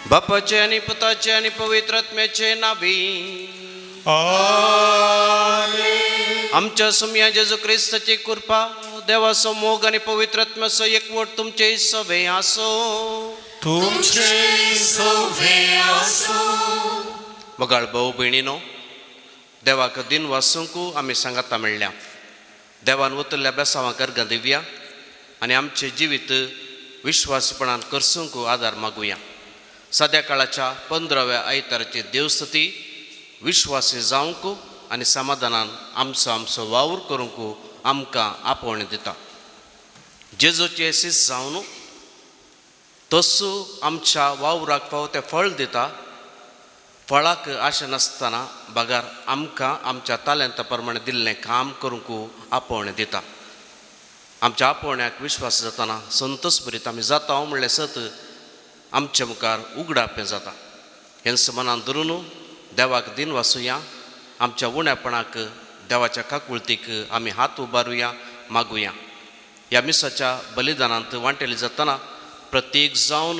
बापाचे आनी पुताचे आनी पवित्र आत्म्याचे नावी आमच्या सुमया जेजू क्रिस्ताची कृपा देवाचो मोग आनी पवित्र आत्म्याचो एकवट तुमचे सवे आसो तुमचे सवे आसो। मोगाळ भाव भयणीनो देवाक दिन वासूंक आमी सांगाता मेळ्ळ्या। देवान वतल्या बेसावां अर्गां दिवया आनी आमचें जिवीत विश्वासपणान करसूंक आदार मागुया। सद्या काळाच्या 15व्या आयताराची देवस्तुती विश्वासी जावंक आनी समाधानान आमचो आमचो वावर करूंक आमकां आपोवणें दिता। जेजूचे शिस जावन तसो आमच्या वावराक फावो तें फळ दिता। फळाक आशा नासतना बगार आमकां आमच्या तालेंता प्रमाणे दिल्लें काम करूंक आपोवणें दिता। आमच्या आपोवण्याक विश्वास जातना संतोष भरीत आमी जाता म्हणलें सत आमच्या मुखार उगडापें जाता। हेंच मनान धरून देवाक दिन वासुया। आमच्या उण्यापणाक देवाच्या काकुळतीक आमी हात उबारुया मागुया। ह्या मिसाच्या बलिदानांत वांटेली जातना प्रत्येक जावन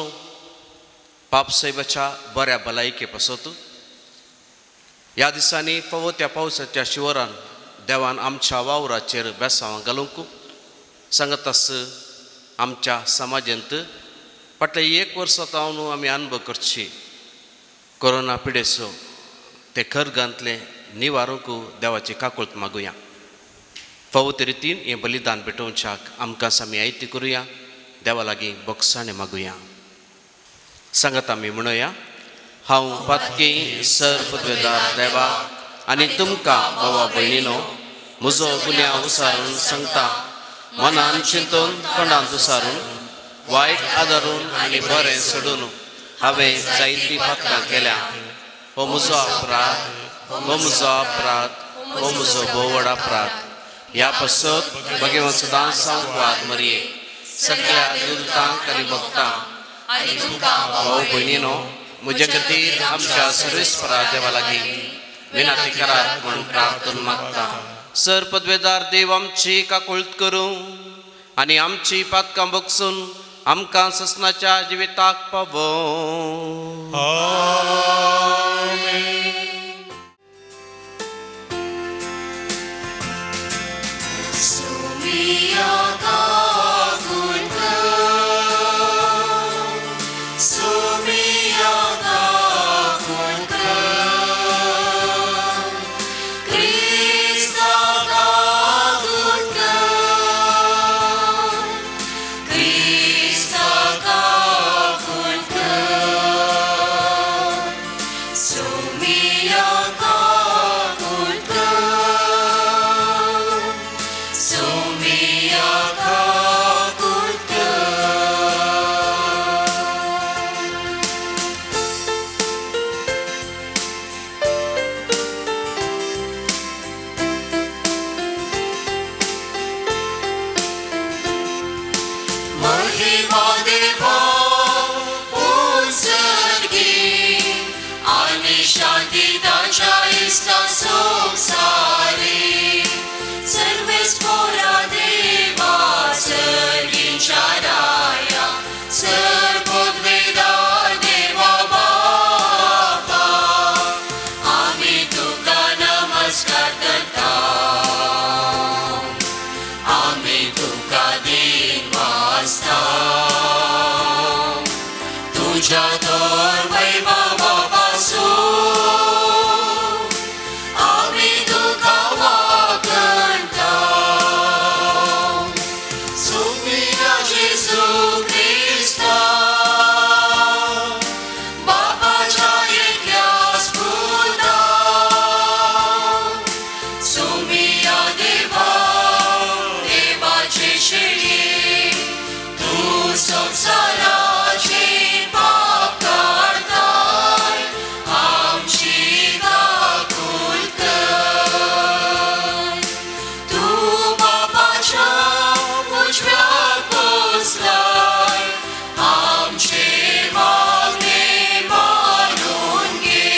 पापसाहेबाच्या बऱ्या भलायके पासत ह्या दिसांनी फावो त्या पावसाच्या शिवरान देवान आमच्या वावराचेर बेसांवां घालूंक सांगत आस। आमच्या समाजांत फाटल्या एक वर्सा जावन आमी अनुभव करची कोरोना पिडेचो ते खरगांतलें निवारूंक देवाची काकुळत मागुया। फावो ते रितीन हें बलिदान भेटोवच्याक आमकां सामी आयती करुया। देवा लागीं बोगसाणें मागुया। सांगत आमी म्हणुया, हांव पातकी सर पदवेदार देवा आनी तुमकां भावा भयणीनो म्हजो गुन्यांव उसारून सांगता। मनान चिंतून तोंडान उसारून वायट आदारून आनी बरें सोडून हांवें जायतीं पातकां केल्या। हो म्हजो अपराध, हो म्हजो अपराध, हो म्हजो भोव अपराध। ह्या पासत भगवान सदांच सांगवाद मरये सगळ्या दुतांक आनी भक्तांक भाव भयणीनो म्हजे खातीर आमच्या सर्वेस्परा देवा लागीं विनंती करात म्हूण प्रार्थना मागता। सर पदवेदार देव आमची काकुळत करूं आनी आमची पातकां बगसून आमकां ससनाच्या जिविताक पावोवं। So सर्वेस पोरा देवा सर्गींच्या राया सर पदवेदार देवा बापा आमी तुका नमस्कार करता आमी तुका दिन वाजता तुज्या तर वैभवा पासून आमी तुका वाकणता सुमिया जेजू क्रिस्ता बापाच्या एकल्याच पुता सुमिया देवा देवाचे शेळये तूं संवसाराचे पाप काडताय आमची काकूल कर तूं बापाच्या उजव्याक बसलाय आमचे मागणें मानून घे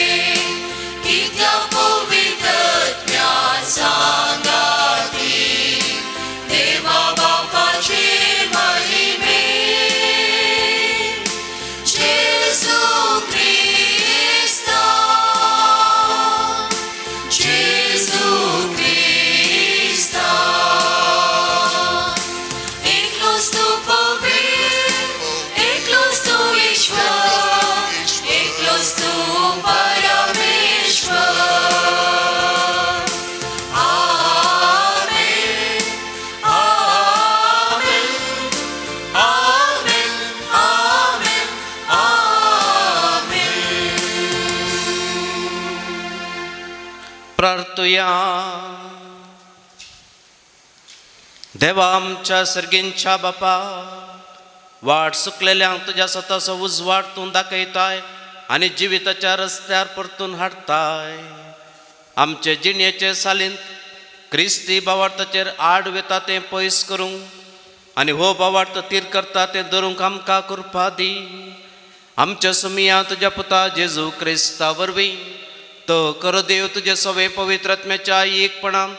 कित्याक पवित्रत्म्या सांगाती देवा बापाचे महिमे जेजू क्रिस्ता जेजू क्रिस्ता एकलोच तूं पवित्र एकलोच तूं ईश्वर एकलोच तूं परमेश्वर आमेन आमेन आमेन आमेन आमेन. प्रार्थुया. देवा आमच्या सर्गींच्या बापा, वाट सुकलेल्यांक तुज्या स्वताचो उजवाड तूं दाखयताय आनी जिविताच्या रस्त्यार परतून हाडताय. आमचे जिणेचे सालींत क्रिस्ती भावार्थाचेर आड वेता तें पयस करूंक आनी हो भावार्थ तीर करता तें धरूंक आमकां कृपा दी. आमच्या सुमिया तुज्या पुता जेजू क्रिस्ता वरवीं तो करो देव तुजे सवे पवित्र आत्म्याच्या एकपणान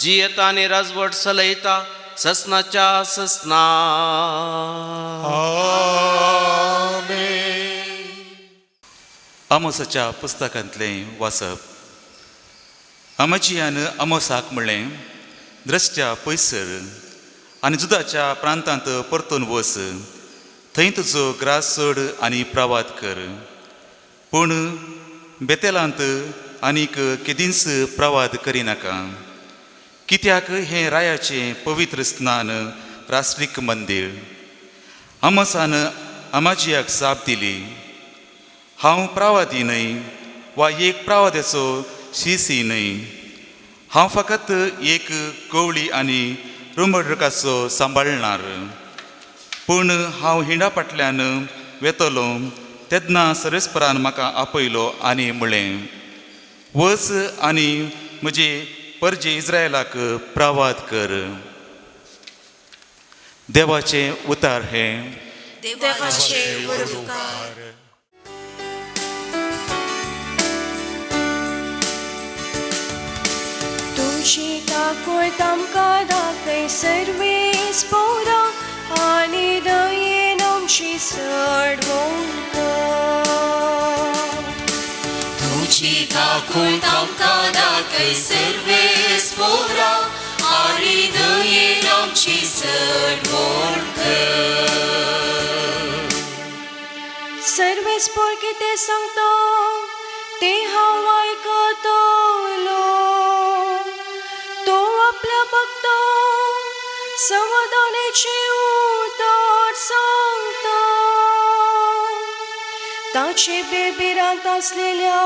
जियेता आनी राजवट चलयता ससनाच्या ससना. आमेन. आमोसाच्या पुस्तकांतलें वाचप. अमजियान आमोसाक म्हणलें, द्रश्ट्या पयसर आनी जुदाच्या प्रांतांत परतून वच, थंय तुजो ग्रास सोड आनी प्रवाद कर, पूण बेतेलांत आनीक केदींच प्रवाद करिनाका, कित्याक हें रायाचें पवित्र स्नान राष्ट्रीक मंदीर. आमोसान अमाजियाक जाप दिली, हांव प्रावादी न्हय वा एक प्रावाद्याचो शिसी न्हय, हांव फकत एक कवळी आनी रुमडकाचो सांबाळणार. पूण हांव हिंडा फाटल्यान वेतलो तेन्ना सर्वेस्परान म्हाका आपयलो आनी म्हणलें, वच आनी म्हजे परजे इस्रायलाक प्रवाद कर. देवाचें उतार हें. देवाचे वरउपकार. तुजी काकूळत आमकां दाखय सर्वेस पोरा आनी दयेन आमची चडवण कर. तुजी काकूळत आमकां दाखय सर्वेस पोरा आनी दयेन आमची चडवण कर. सर्वेस पोर कितें सांगता तें हांव आयकतलो. तो आपल्या भक्तांक समाधानाचें उतर सांगता. ताचे बेबिरांत आसलेल्या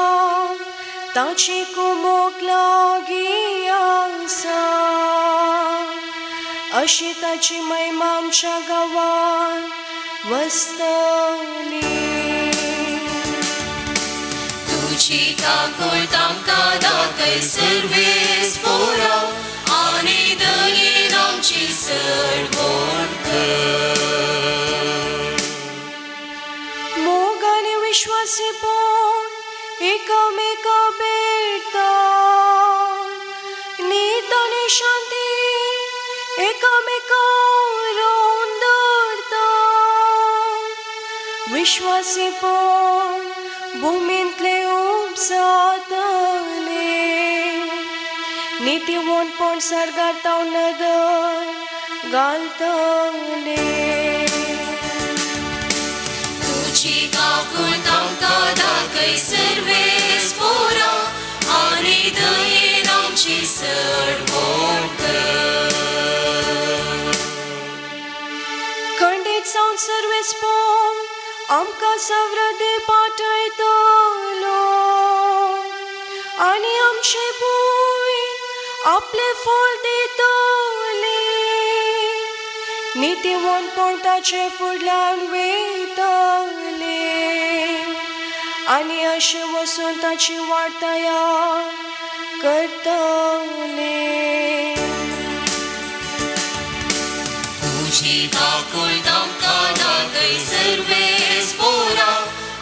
ताची कुमोक लागीं आसा. अशी ताची महिमा आमच्या गांवांत वसतली. तुजी काकूळत आमकां दाखय सर्वेस पोरा आनी दयेन आमची चडवण कर. मोग आनी विश्वासीपण एकामेका भेटता. नीत आनी शांती एकामेका रोवन दवरता. विश्वासीपण भुमींतले उपजातले, नितीवंतपण सर्गार तावन नदर घालतले. तुजी काकूट आमकां दाखय सर्वेस्पोरा आनी दयेन आमची सडवण कर. खंडीत जावन सर्वेस्पोण आमकां सव्रदे पाठयतलो आनी आमचे भूंय आपले फळ दितली. नितीवंतपण ताचे फुडल्यान वयतले आनी अशें वचून ताची वाट तयार करतले. तुजी काकूट आमकां दाखय सर्वेस्पोरा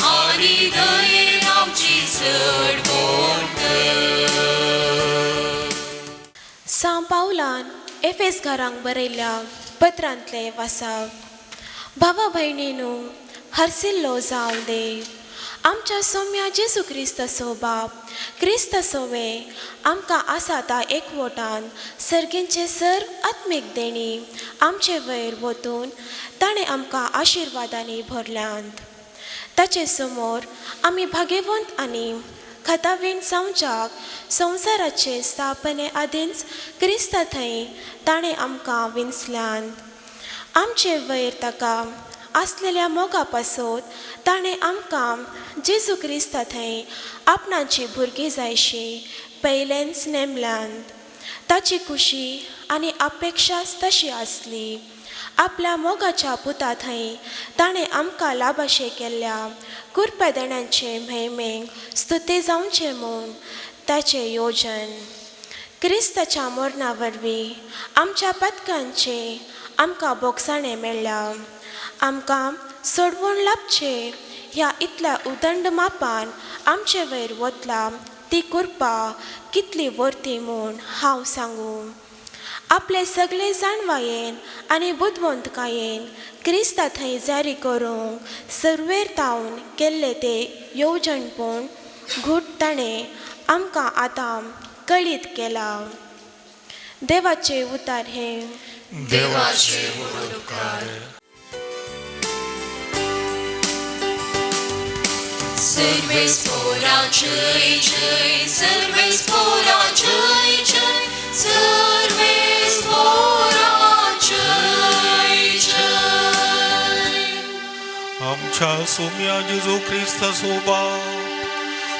आनी दयेन आमची सडवण कर. सांव पावलान एफेसकारांक बरयल्ल्या पत्रांतले वासाव. भावा भयणीनू, हरसिल्लो जावं देव आमच्या सोम्या जेजू क्रिस्ताचो बाप क्रिस्तासोवे आमकां आसा त्या एकवटान सर्गींचे सर्व आत्मीक देणी आमचे वयर वतून ताणें आमकां आशिर्वादांनी भरल्यांत. ताचे समोर आमी भागेवंत आनी खतावीण जावच्याक संवसाराचे स्थापने आदींच क्रिस्ता थंय ताणें आमकां विंचल्यांत. आमचे वयर ताका आसलेल्या मोगा पासत ताणें आमकां जेजू क्रिस्ता थंय आपणाची भुरगीं जायशी पयलेंच नेमल्यांत. ताची खुशी आनी अपेक्षाच तशी आसली. आपल्या मोगाच्या पुता थंय ताणें आमकां लाभाशें केल्ल्या कुरपेदणांचे म्हयमेक स्तुती जावचें म्हूण ताचें योजन क्रिस्ताच्या मरणा वरवीं आमच्या पदकांचे आमकां बोगसाणें मेळ्ळ्या. आमकां सोडवण लाबचें ह्या इतल्या उदंड मापान आमचे वयर वतला ती कृपा कितली वर्ती म्हूण हांव सांगूं. आपले सगळे जाणवायेन आनी बुदवंतकायेन क्रिस्ता थंय जारी करूंक सर्वेर तावन केल्ले ते येवजणपूण घूट ताणें आमकां आतां कळीत केला. देवाचे उतार हे. देवाचे व्हड उपकार. सर्वेस्पोरा जय जय, सर्वेस्पोरा जय जय, सर्वेस्पोरा जय जय. आमच्या सोम्या जेजू ख्रिस्ताचो बाप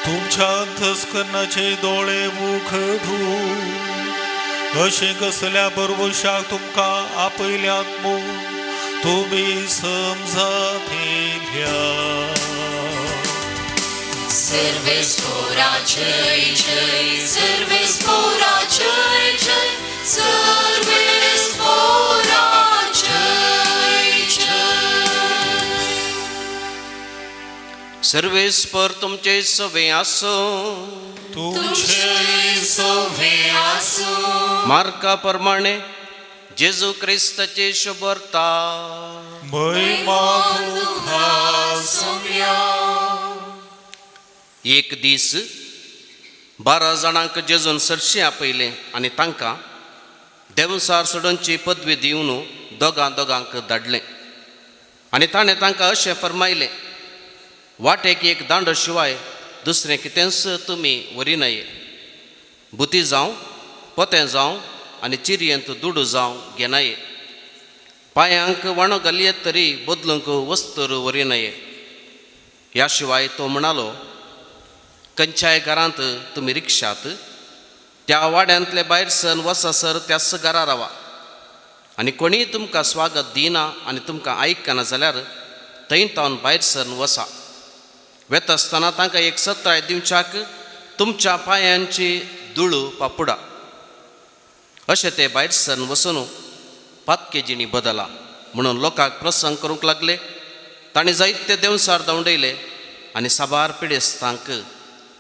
तुमच्या अंतस्करणाचे दोळे उघडू अशें कसल्या बरवशाक तुमकां आपयल्यात म्हूण तुमी समजतल्या. सर्वेस्पोरा जय जय, सर्वेस्पोरा जय जय, सर्वेस्पोरा जय जय. सर्वेस्पर तुमचे सवे आसूं. तुमचे सोवे आसूं. मार्का प्रमाणे जेजू क्रिस्ताचे शुभर्ता. महिमा तुका सोम्या. एक दीस 12 जाणांक जेजून सरशी आपयलें आनी तांकां देवसार सोडोवची पदवी दिवन दोगां दोगांक धाडलें आनी ताणें तांकां अशें फरमायलें, वाटेक एक दांडो शिवाय दुसरें कितेंच तुमी व्हरिनाये. बुती जावं, पोतें जावं आनी चिरयेंत दुडू जावं घेनाये. पांयांक वाणो घालयेत तरी बदलूंक वस्तूर व्हरिनाये. ह्या शिवाय तो म्हणालो, खंयच्याय घरांत तुमी रिक्षात त्या वाड्यांतले भायर सर वचसर त्याच घरा रावा आनी कोणीय तुमकां स्वागत दिना आनी तुमकां आयकना जाल्यार थंय तावन भायर सरून वसा. वेता आसतना तांकां एक सत्राय दिवच्याक तुमच्या पांयांची धुळू पापुडा. अशें ते भायर सरून वचून पातके जिणी बदला म्हणून लोकांक प्रसंग करूंक लागले. तांणी जायते देंवसार धांवडयले आनी साबार पिडेस्तांक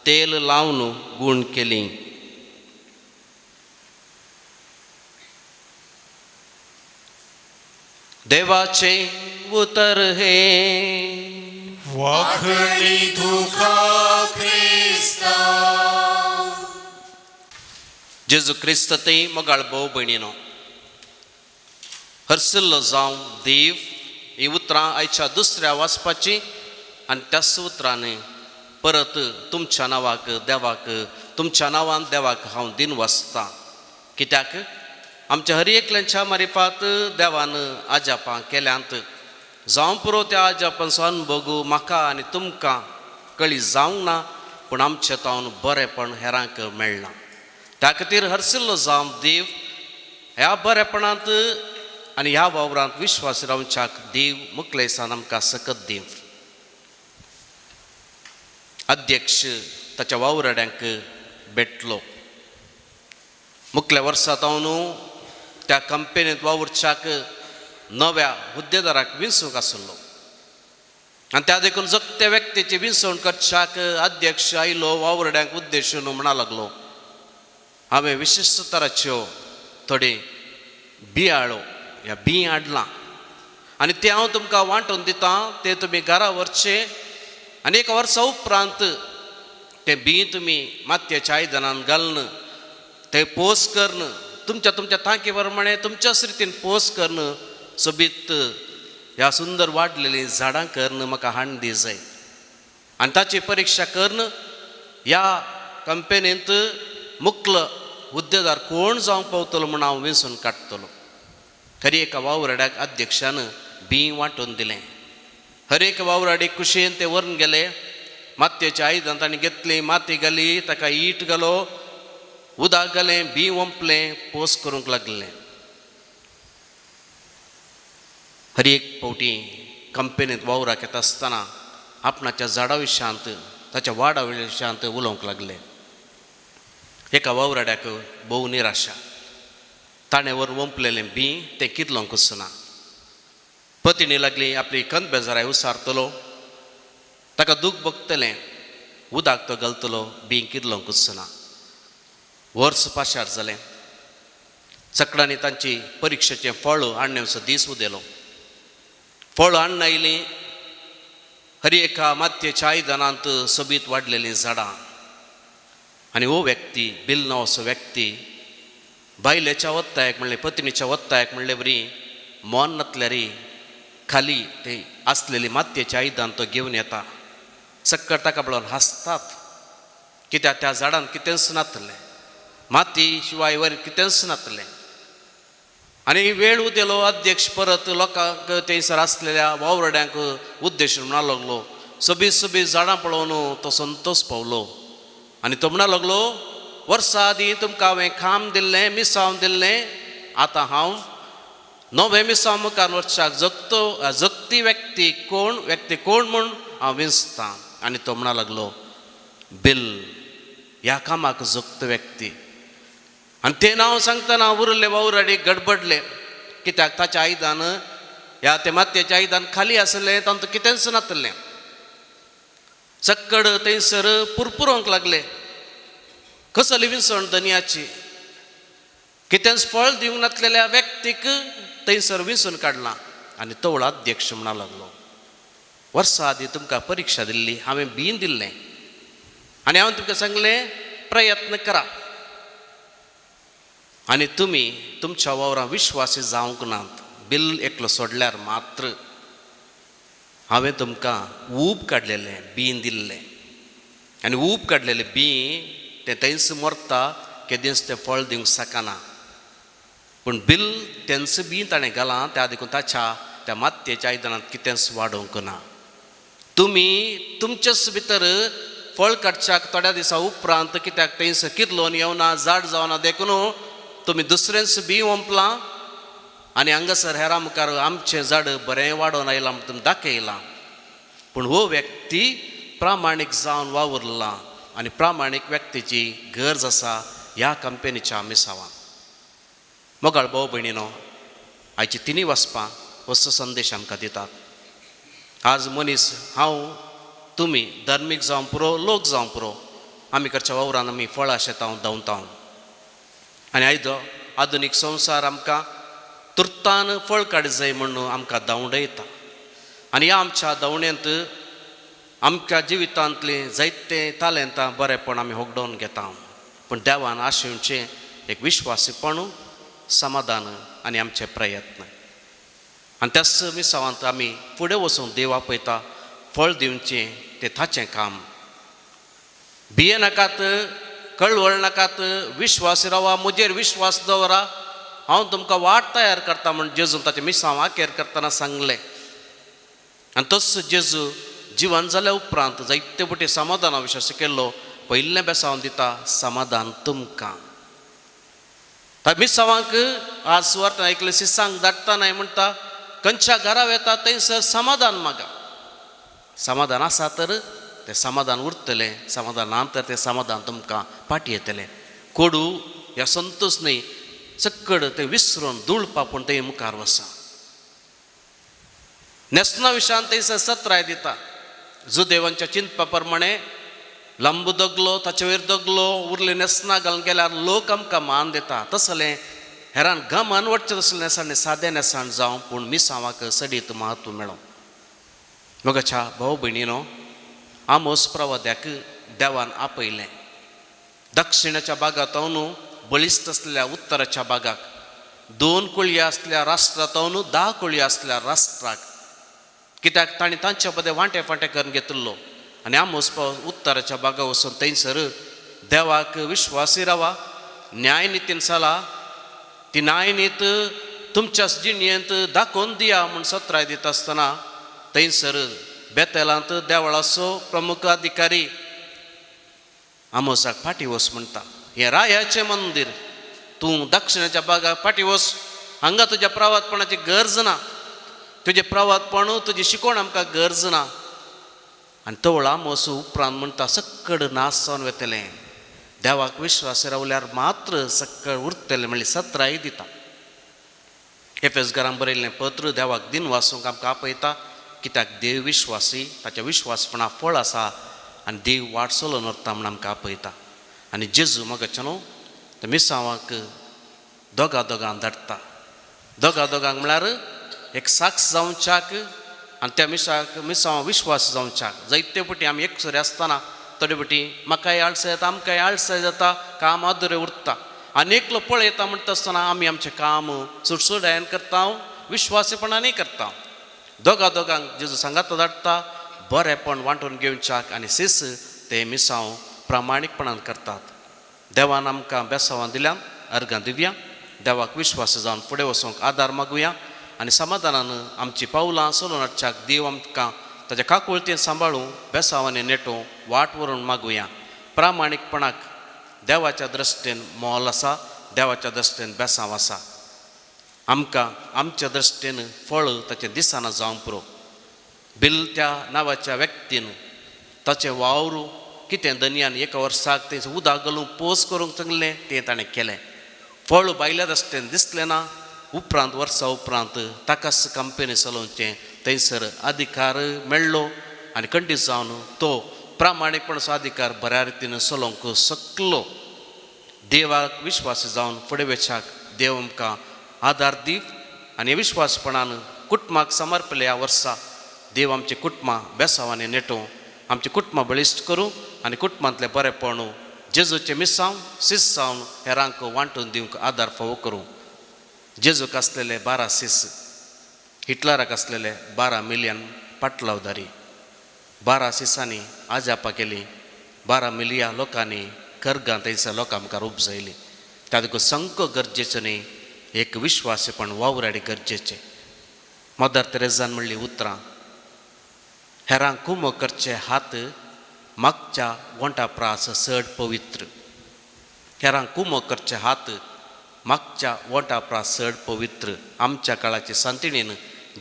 तेल लावन गूण केली. देवाचें उतर हें. वाखणी तुका क्रिस्ता. जेजू क्रिस्त ते मोगाळ भोव भयणीनो, हरसिल्लो जावं देव ही उतरां आयच्या दुसऱ्या वाचपाची आनी त्याच उतरांनी परत तुमच्या नांवाक देवाक, तुमच्या नांवान देवाक हांव दिन वाचतां. कित्याक आमच्या हर एकल्यांच्या मारिफात देवान आजापां केल्यांत. जावं पुरो त्या आजापांचो अनभोग म्हाका आनी तुमकां कळी जावंक ना, पूण आमचे तावन बरेंपण हेरांक मेळना. त्या खातीर हरसिल्लो जावं देव ह्या बरेपणांत आनी ह्या वावरांत विश्वास रावच्याक देव मुकलेसान आमकां सकत देव. अध्यक्ष ताच्या वावराड्यांक भेटलो. मुखल्या वर्सा तावन त्या कंपनींत वावुरच्याक नव्या हुद्देदाराक विंचूंक आसलो आनी त्या देखून जगत्या व्यक्तीची विंचवण करच्याक अध्यक्ष आयलो. वावरड्यांक उद्देशून म्हणा लागलो, हांवें विशिश्ट तराच्यो थोडी बियाळो ह्या बीं हाडलां आनी तें हांव तुमकां वांटून दितां, तें तुमी घरा व्हरचें आनी एका वर्सा उपरांत तें बीं तुमी मातयेच्या आयदनान घालून तें पोस करून तुमच्या तुमच्या तांकी प्रमाणे तुमच्याच रितीन पोस करून सोबीत ह्या सुंदर वाडलेलीं झाडां करून म्हाका हाडून दी जाय आनी ताची परिक्षा करून ह्या कंपनींत मुकल हुद्देदार कोण जावंक पावतलो म्हूण हांव वेंचून काडटलो. हर एका वावराड्याक अध्यक्षान बीं वांटून दिलें. हर एक वावराडी कुशेन ते व्हरून गेले. मातयेचें आयदन तांणी घेतलें, माती घाली, ताका ईट घालो, उदक घालें, बीं ओंपलें, पोस करूंक लागलें. हर एक फावटी कंपनींत वावराक येता आसतना आपणाच्या झाडा विशयांत ताच्या वाडा विशयांत उलोवंक लागले. एका वावराड्याक भोव निराशा, ताणें व्हरून ओंपलेलें बीं तें कितलोंकूच ना. पतिणी लागली आपली कंद बेजाराय उसारतलो, ताका दूख भोगतलें, उदक तो घालतलो, बीं कितलोंकूच ना. वर्स पाशार जालें. सगळ्यांनी तांची परिक्षेचें फळ हाडण्याचो दीस उदेलो. फळ हाडून आयलीं. हर एका मातयेच्या आयदनांत सोबीत वाडलेलीं झाडां आनी हो व्यक्ती बिल नांवाचो व्यक्ती बायलेच्या वत्तायक म्हणलें, पत्नीच्या वत्तायक म्हणले बरी मोन नातल्यारी खाली ते आसलेली मातयेचें आयदन तो घेवन येता. सक्कर ताका पळोवन हांसतात, कित्याक त्या झाडान कितेंच नातलें, माती शिवाय वर कितेंच नातलें. आनी वेळ उदेलो. अध्यक्ष परत लोकांक थंयसर आसलेल्या वावरड्यांक उद्देश म्हणा लागलो. सोबीत सोबीत झाडां पळोवन तो संतोश पावलो आनी तो म्हणा लागलो, वर्सा आदीं तुमकां हांवें खाम दिल्लें, मिसांव दिल्लें, आतां हांव नवें मिसांव मुखार वर्साक जगतो जगती व्यक्ती कोण, व्यक्ती कोण म्हूण हांव विंचतां. आनी तो म्हणा लागलो, बिल ह्या कामाक जगतो व्यक्ती. आनी तें नांव सांगतना उरले वावराडी गडबडले, कित्याक ताचें आयदन ह्या ते मातयेचें आयदन खाली आसलें, तातूंत कितेंच नातलें. सक्कड थंयसर पुरपुरोंक लागले, कसली विंचवण धनयाची, कितेंच फळ दिवंक नातलेल्या व्यक्तीक थंयसर विंचून काडलां. आनी तवळ अध्यक्ष म्हणा लागलो, वर्सा आदीं तुमकां परिक्षा दिल्ली, हांवें बीन दिल्लें आनी हांवें तुमकां सांगलें प्रयत्न करा आनी तुमी तुमच्या वावरां विश्वासी जावंक नात. बिल एकलो सोडल्यार मात्र हांवें तुमकां ऊब काडलेलें बीन दिल्लें आनी ऊब काडलेलें बीं तें थंयच मरता, केदींच तें फळ दिवंक शकना. पूण बिल तेंच बीं ताणें घालां, त्या देखून ताच्या त्या मातयेच्या आयदनांत कितेंच वाडोवंक ना. तुमी तुमचेच भितर फळ काडच्याक थोड्या दिसां उपरांत कित्याक थंयस किर्लोन येवना, झाड जावना, देखून तुमी दुसरेंच बीं ओंपलां आनी हांगासर हेरां मुखार आमचें झाड बरें वाडोवन आयलां म्हूण तुमी दाखयलां. पूण हो व्यक्ती प्रामाणीक जावन वावुरला आनी प्रामाणीक व्यक्तीची गरज आसा ह्या कंपनीच्या मिसावां. मोगाळ भाव भयणीनो, आयची तिनूय वाचपां असो संदेश आमकां दितात. आज मनीस हांव तुमी धर्मीक जावं पुरो, लोक जावं पुरो, आमी करच्या वावरान आमी फळां शेतां धांवता. आनी आयजो आधुनीक संवसार आमकां तुर्तान फळ काड जाय म्हणून आमकां धांवडयता. आनी ह्या आमच्या धांवणेंत आमच्या जिवितांतलीं जायते तालेंतां बरेपण आमी होगडोवन घेता, पूण देवान आशेवचें एक विश्वासीपण, समाधान आनी आमचे प्रयत्न. आनी त्याच मिसावांत आमी फुडें वचून देव आपयता फळ दिवचें तें ताचें काम. भिये नाकात, कळवळ नाकात, विश्वास रावा, म्हजेर विश्वास दवरा, हांव तुमकां वाट तयार करता म्हूण जेजून ताचें मिसांव आकेर करतना सांगलें. आनी तोच जेजू जिवन जाल्या उपरांत जायते पटी समाधाना विशय शिकयल्लो. पयलें बेसांव दिता समाधान तुमकां. मिसावांक आज सुवार्थ ऐकलें सिसांक धाडटा नाय म्हणटा, खंयच्या घरा वेता थंयसर समाधान मागा. समाधान आसा तर तें समाधान उरतलें, समाधान ना तर तें समाधान तुमकां फाटी येतलें. कोडू ह्या संतोश न्हय चक्कड तें विसरून धूळ पापून तें मुखार वसा. न्हेसना विशयान थंयसर सत्राय दिता. जुदेवांच्या चिंतपा प्रमाणे लांब दगलो ताचे वयर दगलो उरले न्हेसना घालून गेल्यार लोक आमकां मान दिता. तसलें हेरान गमान वटचें तसलें न्हेसण सादें न्हेसण जावं, पूण मिसांवाक सडीत म्हत्व मेळों. मोगाच्या भाव भयणीनो, आमोस प्रवाद्याक देवान आपयलें दक्षिणाच्या भागांत बळिश्ट आसल्या उत्तराच्या भागाक, 2 कुळयो आसल्या राष्ट्रांत 10 कुळयो आसल्या राष्ट्राक, कित्याक तांणी तांच्या पदे वांटे फांटे करून घेतिल्लो. आनी आमोस उत्तराच्या भागा वचून थंयसर देवाक विश्वासी रावा, न्यायनितीन चला, ती न्यायनीत तुमच्या जिणेंत दाखोवन दिया म्हूण सत्राय दिता आसतना थंयसर बेतेलांत देवळाचो प्रमुख अधिकारी आमोसाक फाटी वच म्हणटा. हें रायाचें मंदीर, तूं दक्षिणेच्या भागाक फाटी वच, हांगा तुज्या प्रवातपणाची गरज ना, तुजें प्रवातपण तुजी शिकवण आमकां गरज ना. आनी तवळ आमोस उपरांत म्हणटा सक्कड नाश जावन वेतलें, देवाक विश्वास रावल्यार मात्र सक्कड उरतलें म्हणली सत्राय दिता. एफेसघरान बरयल्लें पत्र देवाक दिन वासूंक आमकां आपयता, कित्याक देव विश्वासी, ताच्या विश्वासपणा फळ आसा आनी देव वाट चलोवन व्हरता म्हूण आमकां आपयता. आनी जेजू मगाचें न्हू ते मिसांवाक दोगा दोगांक धाडटा. दोगा दोगांक म्हळ्यार एक साक्ष जावच्याक आनी त्या मिसाक मिसांव विश्वास जावच्याक. जायते पटी आमी एकसुरे आसतना थोडे पटी म्हाकाय आळसाय जाता, आमकांय आळसाय जाता, काम अधुरें उरता. आनी एकलो पळयता म्हणटा आसतना आमी आमचें काम सुडसुडायन करता, विश्वासीपणानूय करता. दोगा दोगांक जेजू सांगाता धाडटा बरेंपण वांटून घेवच्याक आनी सीस ते मिसांव प्रामाणीकपणान करतात. देवान आमकां बेसांवां दिल्या, अर्गां दिवया, देवाक विश्वास जावन फुडें वचूंक आदार मागुया आनी समाधानान आमची पावलां चलोवन हाडच्याक देव आमकां ताच्या काकुळतेन सांबाळूं, बेसांवांनी नेटूं, वाट व्हरून मागुया. प्रामाणीकपणाक देवाच्या दृश्टीन मोल आसा, देवाच्या दृश्टीन बेसांव आसा. आमकां आमच्या दृश्टीन फळ ताचें दिसना जावंक पुरो. बिल त्या नांवाच्या व्यक्तीन ताचें वावर कितें दनयान एका वर्साक तें उदक घालूंक पोस करूंक सांगलें तें ताणें केलें. फळ भायल्या दृश्टीन दिसलें ना. उपरांत वर्सा उपरांत ताकाच कंपनी चलोवचें थंयसर अधिकार मेळ्ळो आनी खंडीत जावन तो प्रामाणीकपणाचो अधिकार बऱ्या रितीन चलोवंक शकलो. देवाक विश्वास जावन फुडें वच्याक देव आमकां आदार दीव आनी विश्वासपणान कुटुंबाक समर्पले ह्या वर्सा देव आमची कुटुंबां बेसांवांनी नेटोवं, आमची कुटुंबां बळिश्ट करूं आनी कुटुंबांतलें बरेंपण जेजूचें मिसांव सीस जावन हेरांक वांटून दिवंक आदार फावो करूं. जेजूक आसलेले 12 सीस, हिटलराक आसलेले 12 मिलियन पाटलावदारी, 12 सिसांनी आजापा केली, 12 मिलिया लोकांनी करगां थंयसर लोकां मुखार उपजायली. त्या देखून संक गरजेचो न्ही, एक विश्वासीपण वावराडी गरजेचें. मदर तेरेजान म्हणली उतरां, हेरांक कुमो करचे हात मागच्या वंटा प्रास चड पवित्र. हेरांक कुमो करचे हात मागच्या वंटा प्रास चड पवित्र. आमच्या काळाचे सांतिणीन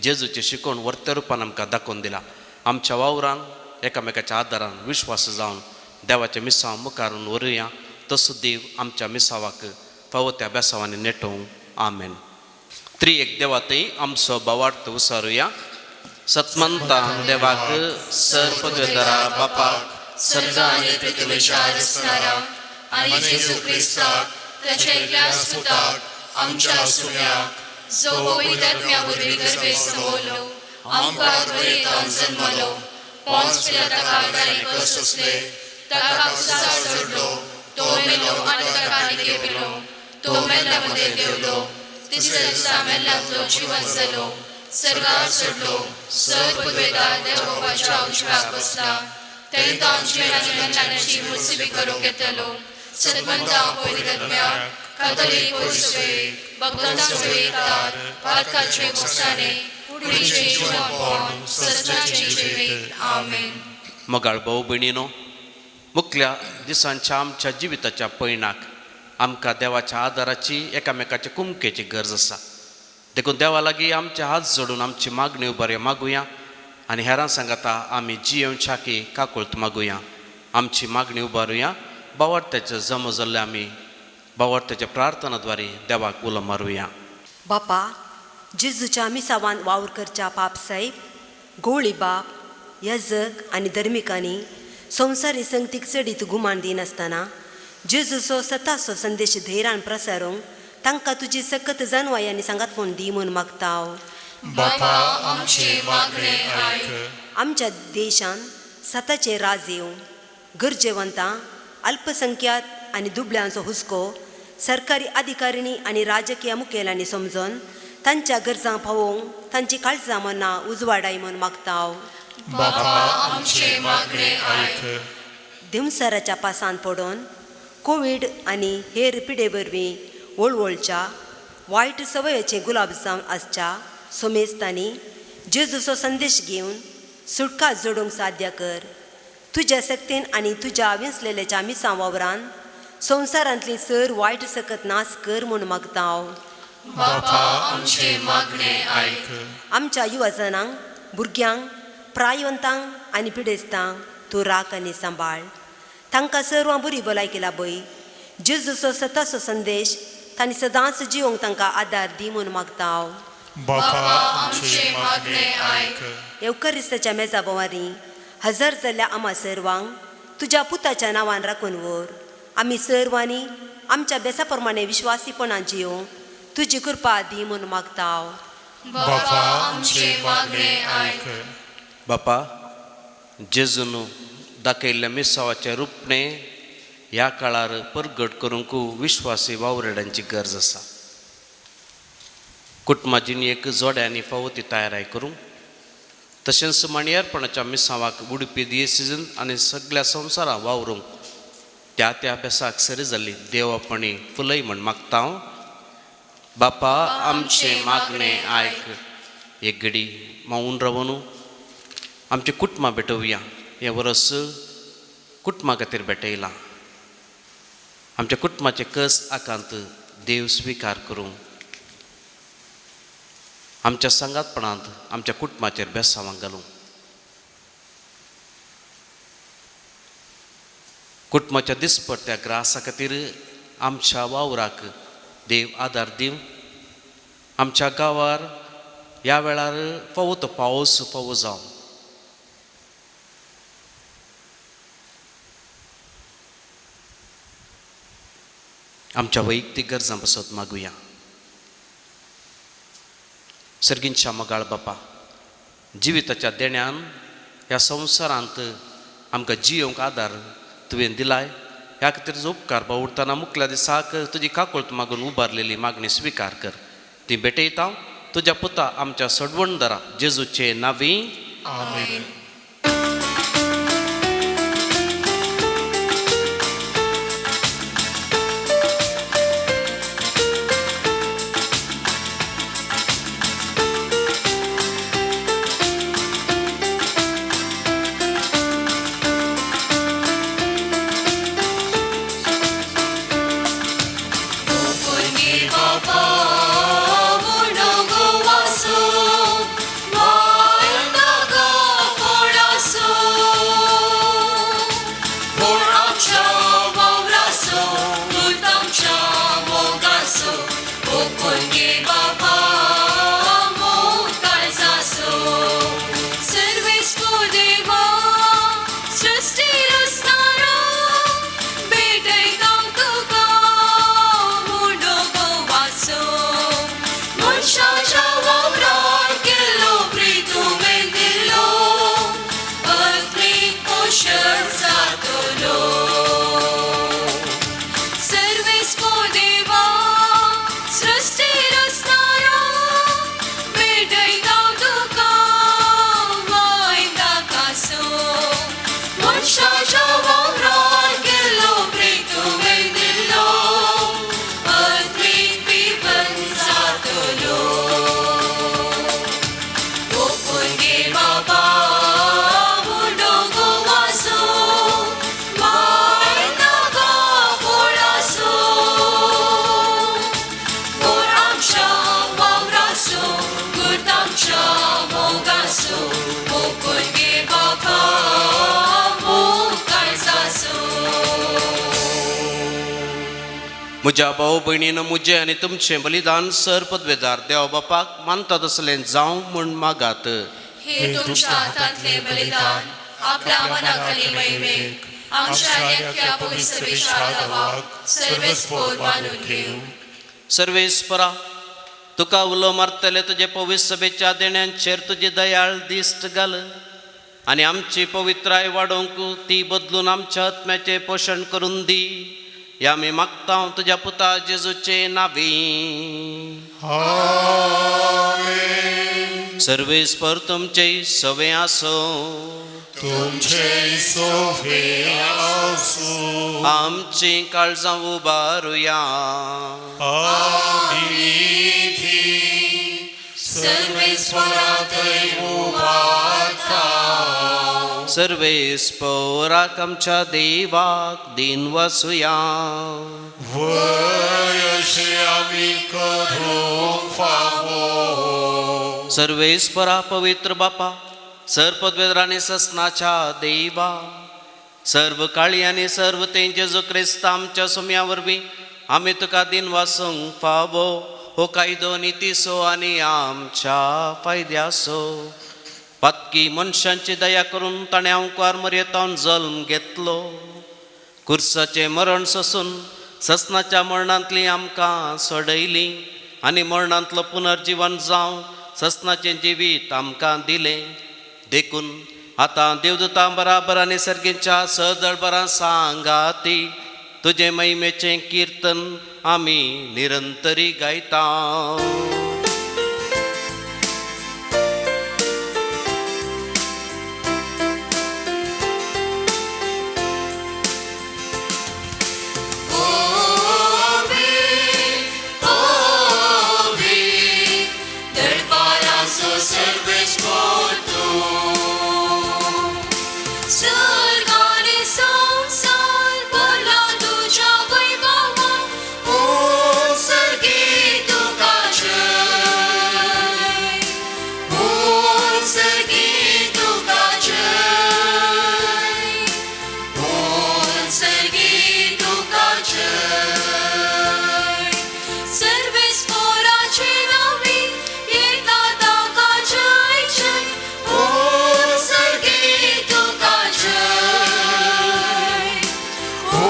जेजूचें शिकोवन वर्त्या रुपान आमकां दाखोवन दिलां. आमच्या वावरान एकामेकाच्या आदारान विश्वास जावन देवाच्या मिसांव मुखारून व्हरुया, तसो देव आमच्या मिसावाक फावो त्या बेसांवांनी नेटोवं. आमेन. त्रिएक देवा थंय आमचो भावार्थ उसारुया. सतमंता देवाक सर पदवेदारा बापाक सर्ग आनी पृथ्वीच्या रचणारा आनी जेजू क्रिस्ताक ताच्या एकल्याच पुताक आमच्या सुम्याक जो पवित्र आत्म्या वरवीं गर्भेर समवलो आमकां दुयेंतान जन्मलो पोन्स पिलाता ताणें कश्ट सोंसले ताका कुसार चडलो तो मेलो आनी ताका निकेपिलो तो मेल्ल्या मदें देवलो तिसऱ्या दिसा मेल्ल्यांतलो जिवन जालो सर्गार चडलो सर पुदवेता देव बापाच्या उजव्याक बसला थंय तो आमची आनी मेल्ल्यांची मुसीबी करूंक येतलो सदमंता पवित्र आत्म्या कातोलीक परिसवेक भक्तांचो एकतार पातकाचे भोगसाणे कुडीचे जिवनपण सजनाचे जिवीत आमेन. मोगाळ भाव भयणीनो, मुखल्या दिसांच्या आमच्या जिविताच्या पयणाक आमकां देवाच्या आदाराची एकामेकाच्या कुमकेची गरज आसा. देखून देवा लागीं आमचे हात जोडून आमची मागणी बरें मागुया आनी हेरां सांगाता आमी जियेवच्या की काकुळत मागुया. आमची मागणी उबारुया. बावार्थ्याचे जमो जाल्ले आमी बावार्थ्याच्या प्रार्थनाद्वारे देवाक उलो मारुया. बापा, जेजूच्या मिसावान वावर करच्या पाप साहेब, गोवळी बाप, याजक आनी धर्मिकांनी संवसारी संगतीक चडीत गुमान दिनासतना जेजूचो सताचो संदेश धैर्यान प्रसारूंक तांकां तुजी सकत जानवाय आनी सांगातपण दी म्हूण मागता हांव. बापा आमचे मागणे आयक. आमच्या देशान सताचें राज येवं, गरजेवंतां, अल्पसंख्यात आनी दुबळ्यांचो हुस्को सरकारी अधिकारिणी आनी राजकीय मुखेलांनी समजून तांच्या गरजांक पावोवंक तांची काळजां मनां उजवाडाय म्हूण मागता हांव. बापा आमचे मागणे आयक. देंवचाराच्या पासांत पडून कोवीड आनी हेर पिडे वरवीं वळवळच्या वायट सवयेचे गुलाब जावन आसच्या सोमेस्तांनी जेजूचो संदेश घेवन सुटका जोडूंक साध्य कर. तुज्या सक्तीन आनी तुज्या विंचलेल्याच्या मिसां वावरान संवसारांतली सर वायट सकत नाश कर म्हूण मागता हांव. बापा आमचे मागणे आयक. आमच्या युवजनांक, भुरग्यांक, प्रायवंतांक आनी पिडेस्तांक तूं राख आनी सांबाळ. तांकां सर्वां बरी भलायकी लाभय. जेजूचो सताचो संदेश तांणी सदांच जिवंक तांकां आदार दी म्हूण मागता हांव. बापा आमचे मागणे आयक. येवकरिस्ताच्या मेजा भोंवारी हजर जाल्ल्या आमा सर्वांक तुज्या पुताच्या नांवान राखून व्हर. आमी सर्वांनी आमच्या बेसा प्रमाणे विश्वासीपणान जियोवंक तुजी कृपा दी म्हूण मागता हांव. बापा आमचे मागणे आयक. बापा, जेजून दाखयल्ल्या मिसावाच्या रुपणे ह्या काळार परगट करूंक विश्वासी वावरेड्यांची गरज आसा. कुटुंबा जिणेक जोड्यांनी फावो ती तयाराय करूंक, तशेंच माणयेरपणाच्या मिसावाक उडपी दियसिजन आनी सगळ्या संवसाराक वावरूंक त्या त्या अभ्यासाक सरी जाल्ली देवापणी फुलय म्हण मागता हांव. बापा आमचे मागणे आयक. एक घडी मावून रावून आमची कुटुंबां भेटोवया. हें वर्स कुटुंबा खातीर भेटयलां. आमच्या कुटुंबाचे कस आकांत देव स्विकार करूं. आमच्या सांगातपणांत आमच्या कुटुंबाचेर बेसांवांक घालूं. कुटुंबाच्या दिसपट्ट्या ग्रासा खातीर आमच्या वावराक देव आदार दिवं. आमच्या गांवार ह्या वेळार फावो तो पावस फावो जावं. आमच्या वैयक्तीक गरजां पासत मागुया. सर्गींच्या मोगाळ बापा, जिविताच्या देण्यान ह्या संवसारांत आमकां जियोवंक आदार तुवें दिलाय. ह्या खातीर जो उपकार बावुरतना मुखल्या दिसाक तुजी काकुळट मागून उबारलेली मागणी स्विकार कर. ती भेटयता तुज्या पुता आमच्या सडवणदारा जेजूचे नावी. आमेन. बापा, म्हणून वासो, वाल नागा. म्हज्या भाव भयणीन म्हजें आनी तुमचें बलिदान सर पदवेदार देव बापाक मानता तसलें जावं म्हूण मागात. हे तुमच्या हातांतले बलिदान आपल्या मनाखाली महिमेक आमच्या एकट्या पवित्र सभेच्या दावाक सर्वेस्पोर मानून घेवं. सर्वेस्परा तुका उलो मारतले तुजे पवित्र सभेच्या देण्यांचेर तुजी दयाळ दिश्ट घाल आनी आमची पवित्राय वाडोवंक ती बदलून आमच्या आत्म्याचें पोशण करून दी. ह्या आमी मागता तुज्या पुता जेजूचे नावी. आमेन. सर्वेस्पर तुमचे सवे आसो. तुमचे सोफे आसूं. आमची काळजां उबारुया. आमी ती सर्वेस्पराथंय उबारता. सर्वेस्पराक आमच्या देवाक दिन वसुया. वय अशें आमी करूंक फावो. सर्वेस्परा पवित्र बापा सर पदवेद्र आनी ससनाच्या देवा सर्व काळी आनी सर्व तें जेजू क्रिस्त आमच्या सोम्या वरवीं आमी तुका दिन वासूंक फावो. हो कायदो नितीसो आनी आमच्या फायद्यासो. पातकी मनशांची दया करून ताणें आंकवार मरयेतावन जल्म घेतलो. कुर्साचें मरण सोसून ससनाच्या मरणांतली आमकां सोडयली आनी मरणांतलो पुनर्जीवन जावन ससनाचें जिवीत आमकां दिलें. देखून आतां देवदूतां बराबर आनी सर्गीच्या सदळबरां सांगाती तुजें महिमेचें किर्तन आमी निरंतरी गायता. दरबाराचो सर्वेस्पोर तूं सर्गाने संसार भरला तुज्या वैभवान. ओ सर्गी तुका जय, ओ सर्गी तुका जय, ओ सर्गी तुका जय. सर्वेस्पोराचे नावी येता ताका जय जय. ओ सर्गी तुका जय, ओ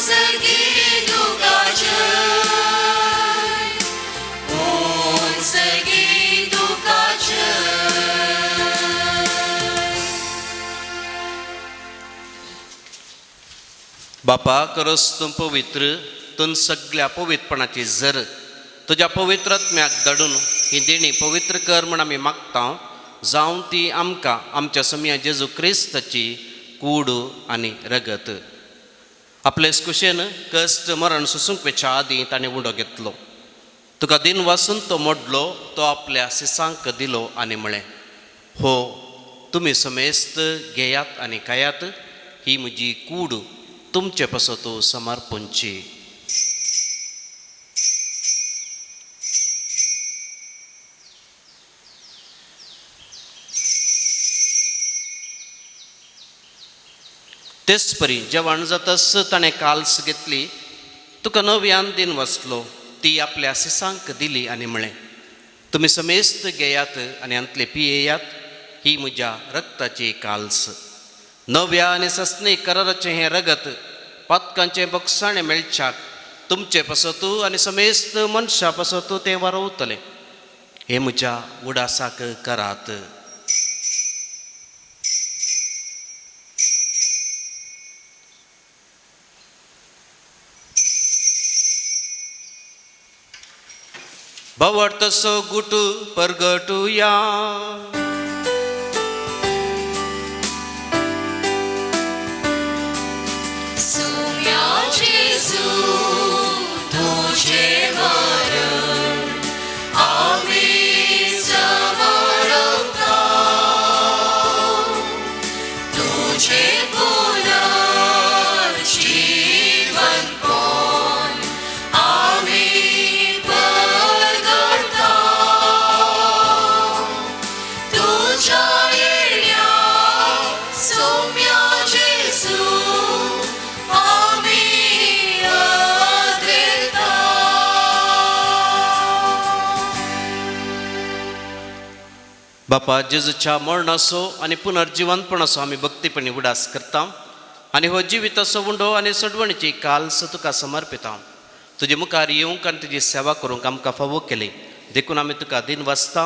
सर्गी तुका जय, ओ सर्गी तुका जय. बापा करस तूं पवित्र तूं सगळ्या पवित्रपणाची जर तुज्या पवित्र आत्म्याक धाडून ही देणी पवित्र कर म्हण आमी मागता. जावं ती आमकां आमच्या सम्या जेजू क्रिस्ताची कूड आनी रगत. आपले कुशेन कश्ट मरण सोसूंक पेच्या आदीं ताणें उंडो घेतलो. तुका दिन वासून तो मोडलो, तो आपल्या सिसांक दिलो आनी म्हळें, हो तुमी समेस्त घेयात आनी खायात, ही म्हजी कूड तुमचे पासत समर्पणची. तेच परी जेवण जातस ताणें काल्स घेतली, तुका नव्यान दिन वसलो, ती आपल्या सिसांक दिली आनी म्हळें, तुमी समेस्त घेयात आनी हांतले पियेयात, ही म्हज्या रक्ताची काल्स. नव्या आनी ससनी कराराचें हें रगत पातकांचें बक्षाणें मेळच्याक तुमचे पासत आनी समेस्त मनशा पासत तें वारवतलें. हें म्हज्या उडासाक करात. भवर्थसो गुटू परगटुया. सुम्या जेजू तुझे मरण आमी समर्पता, तुझे पुनर्जीवनपण आमी परगटता, बापा जेजूच्या मरणाचो आनी पुनर्जिवंतपणाचो आमी भक्तीपणी उडास करता आनी हो जिविताचो उंडो आनी सोडवणीची काल्स तुका समर्पिता. तुजे मुखार येवंक आनी तुजी सेवा करूंक आमकां फावो केली देखून आमी तुका दिन वाचता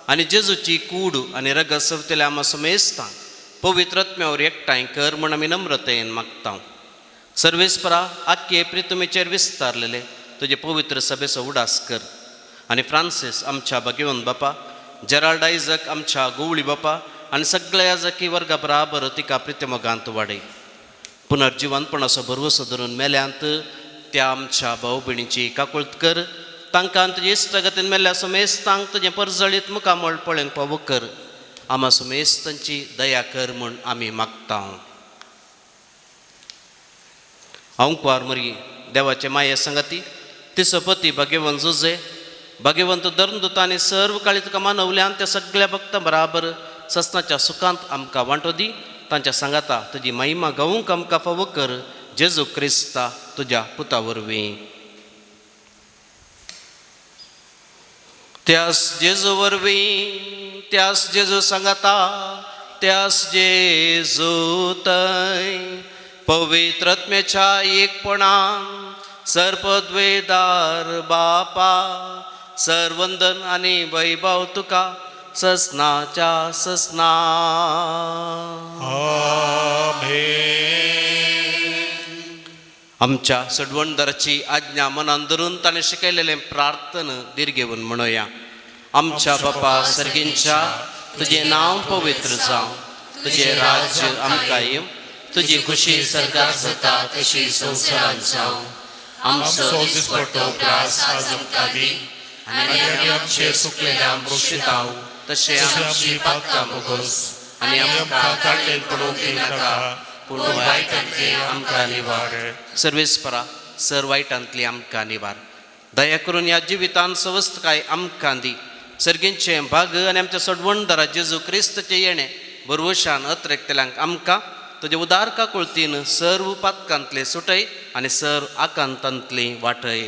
आनी जेजूची कूड आनी रगत सवतले आमा समेजता पवित्र आत्म्यावर एकठांय कर म्हूण आमी नम्रतेन मागता. सर्वेस्परा आख्खे प्रितुमेचेर विस्तारलेले तुजे पवित्र सभेचो उडास कर आनी फ्रांसीस आमच्या भगवंत बापा, जेराल्ड आयजक आमच्या गोवळी बापा आनी सगळ्या याजकी वर्गा बराबर तिका प्रितमोगांत वाडय. पुनर्जिवंतपणाचो भरवसो धरून मेल्यांत त्या आमच्या भाव भयणीची काकुळत कर. तांकां तुजे इश्टगतीन मेल्ल्या समेस्तांक तुजें परजळीत मुखामळ पळोवंक पावो कर. आमा समेस्तांची दया कर म्हूण आमी मागता. हांव कुवार मरी देवाचे माये संगती तिचो पती भाग्यवंत जुजे भाग्यवंत धर्मदूत आनी सर्व काळी तुका मानवल्यान त्या सगळ्या भक्तां बराबर ससनाच्या सुखांत आमकां वांटो दी. तांच्या सांगाता तुजी महिमा गावूंक आमकां फावो कर. जेजू क्रिस्ता तुज्या पुता वरवीं. त्यास जेजू वरवीं, त्यास जेजू सांगाता, त्यास जेजू तय पवित्र आत्म्याच्या एकपणान सर्पद्वेदार बापा सरवंदन आनी वैभव तुका ससनाच्या ससना. आमेन. आमच्या सडवणदाराची आज्ञा मनान धरून ताणें शिकयलेलें प्रार्थना दीर्घेवन म्हणोया. आमच्या बापा सर्गींच्या, तुजें नांव पवित्र जावं, तुजें राज्य आमकां येवं, तुजी खुशी सरकार जाता तशी संवसारांत जावं. आमचो दिसपट्टो ग्रास आज आमकां दी आनी आमी आमचे सुकलेल्या बक्षिताव तशें तशें आमची पातकां भोगोस आनी आमकां काडलें पडूंक दिनाका, पूण वायटांतलें आमकां निवार. सर्वेस्परा सर वायटांतली आमकां निवार. दया करून ह्या जिवितान सवस्तकाय आमकां दी. सर्गींचें भाग आनी आमच्या सोडवणदारा जेजू क्रिस्तचें येणें बरवशान अत्रेकतल्यांक आमकां तुजे उदार काकुळतीन सर्व पातकांतले सुटय आनी सर्व आकांतांतली वाटय.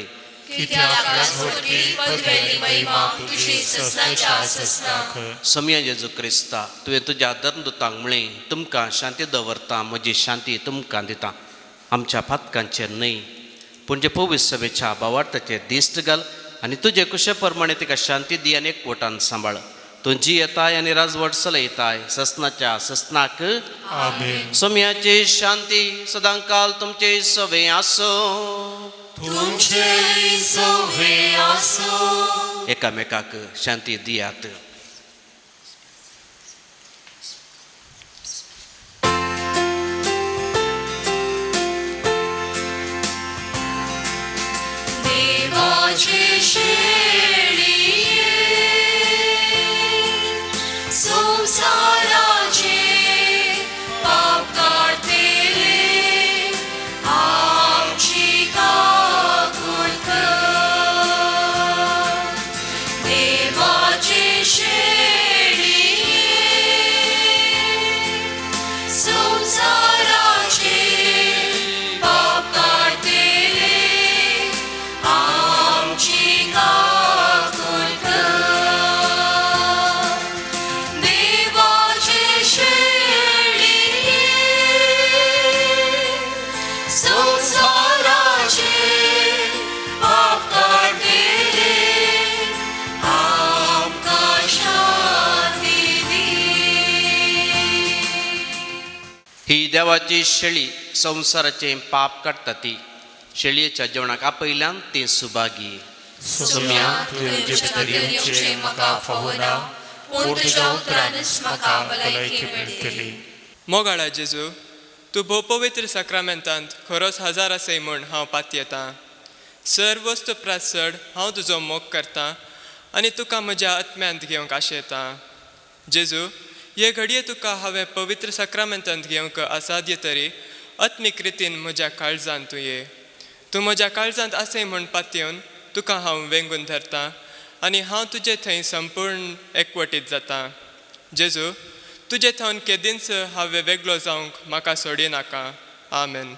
कित्याक राजवटी पदवी आनी महिमा तुजी ससनाच्या ससनाक. सम्या जेजू क्रिस्ता, तुवें तुज्या धर्मदूतांक म्हळें, तुमकां शांती दवरता, म्हजी शांती तुमकां दिता. आमच्या पातकांचेर न्हय पूण जे पवित्र सभेच्या भावार्थाचेर दिश्ट घाल आनी तुजे कुशे प्रमाणे तिका शांती दी आनी एकवटान सांबाळ. तूं जी येताय आनी राजवट चलयताय ससनाच्या ससनाक. आमेन. सोम्याची शांती सदांकाल तुमचे सवे आसूं. तुमचे सवे आसूं. एकामेकाक शांती दियात. देवाचे शेळये संवसाराचे पाप काडटेले आमची काकूळ कर. देवाचे शेळये संवसाराचे पाप काडटेले आमची काकूळ कर. देवाचे शेळये संवसाराचे पाप काडटेले आमकां शांती दी. ही देवाची शेळी संवसाराचें पाप काडटा ती शेळयेच्या जेवणाक आपयल्यान ती सुभागी. सोम्या, तुवें म्हजे भितर येवचें म्हाका फावना, पूण तुज्या उतरानच म्हाका भलायकी मेळटली. मोगाळा जेजू, तूं भोव पवित्र साक्रामेंतांत खरोच हजार आसय म्हूण हांव पातयेतां. सर वस्तू प्रास चड हांव तुजो मोग करतां आनी तुका म्हज्या आत्म्यांत घेवंक आशेतां. जेजू, हे घडये तुका हांवें पवित्र साक्रामेंतांत घेवंक असाध्य तरी आत्मीक रितीन म्हज्या काळजांत तूं ये. तूं म्हज्या काळजांत आसय म्हूण पातयेवन तुका हांव वेंगून धरतां आनी हांव तुजे थंय संपूर्ण एकवटीत जातां. जेजू, तुजे थावन केदींच हांवें वेगळो जावंक म्हाका सोडिनाका. आमेन.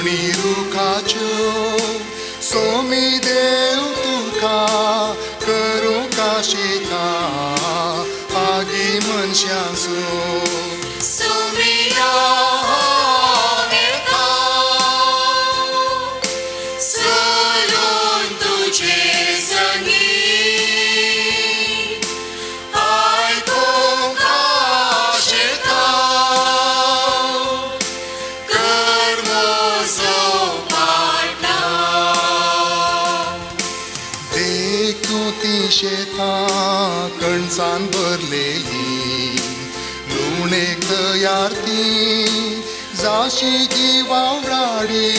लोणी रुखाच्यो सोमी देव तुका करूंक आशिता आगी मनशांचो सोमिया येता चलून तुजे संगी आयकूंक आशेता कर म्हजो पाटलाव देख तूं ती शेतां कणसान भरलेली लुणेक तयार ती जाशी गी वावराडी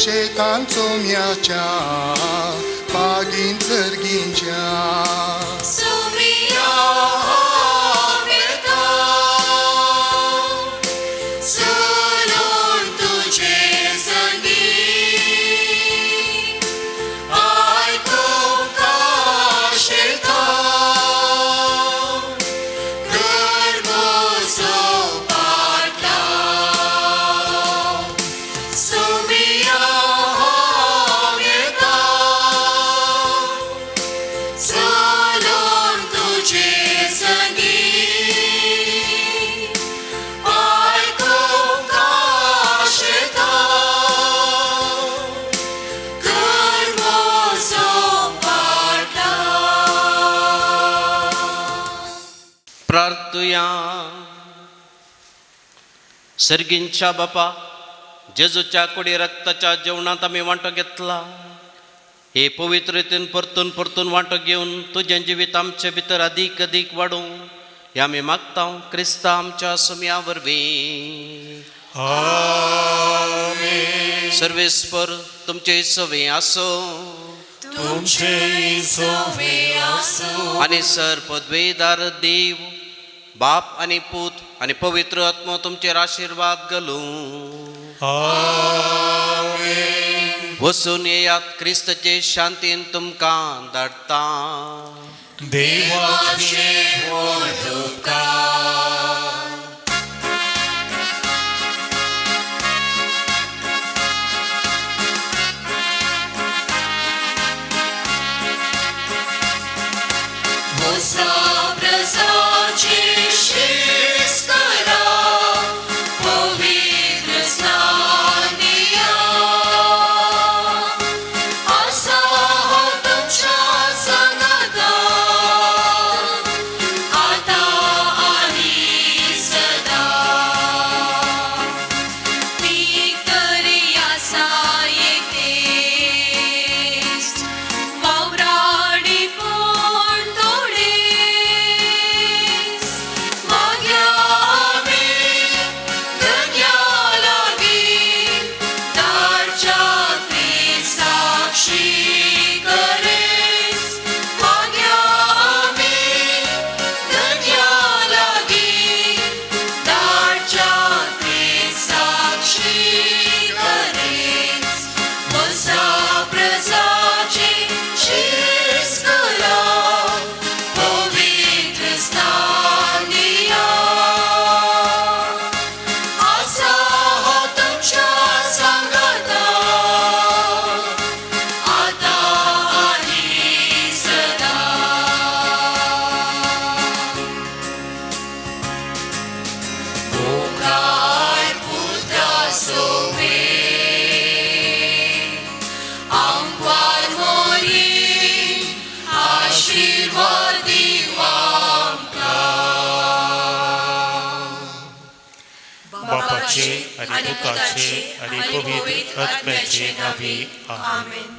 शेतान चोम्याच्या बागीन सर्गींच्या सोमिया येता चलून तुजे संगी आयकूंक आशेता कर म्हजो पाटलाव सोमिया येता चलून तुजे संगी आयकूंक आशेता कर म्हजो पाटलाव. प्रार्थुया. सर्गींच्या बापा, जेजूच्या कुडी रक्ताच्या जेवणांत आमी वांटो घेतला. हे पवित्रतेन परतून परतून वांटो घेवन तुजें जिवीत आमचे भितर अदीक अदीक वाडूं हे आमी मागता क्रिस्ता आमच्या सुमया वरवीं. सर्वेस्पर तुमचे सवे आसो तुमचे सोवे आसूं. आनी सर पदवेदार देव बाप आनी पूत आनी पवित्र आत्मो तुमचेर आशिर्वाद घालूं. वसून येयात, क्रिस्तचे शांतीन तुमकां धाडटा. देवाचे व्हड उपकार. मोसा प्रजाचे शिस करा पवित्र स्नानिया आसा हो तुमच्या संगता आता आणि सदा. पीक आसा एक वावराडी पूण थोडेच माग्या आमी धन्या लागीं दारच्या साक्षी करेस माग्या आमी धन्या लागीं दारच्या साक्षी करेस. मोसा प्रजाचे शिस करा पवित्र स्नानिया आसा हो तुमच्या संगता आता आणि सदा. मुखार पुता सोवे आमकां मोरी आशिर्वाद दिवांका. बापाचे आनी पुताचे आनी पवित्र आत्म्याचे नांवी. आमेन. आमेन.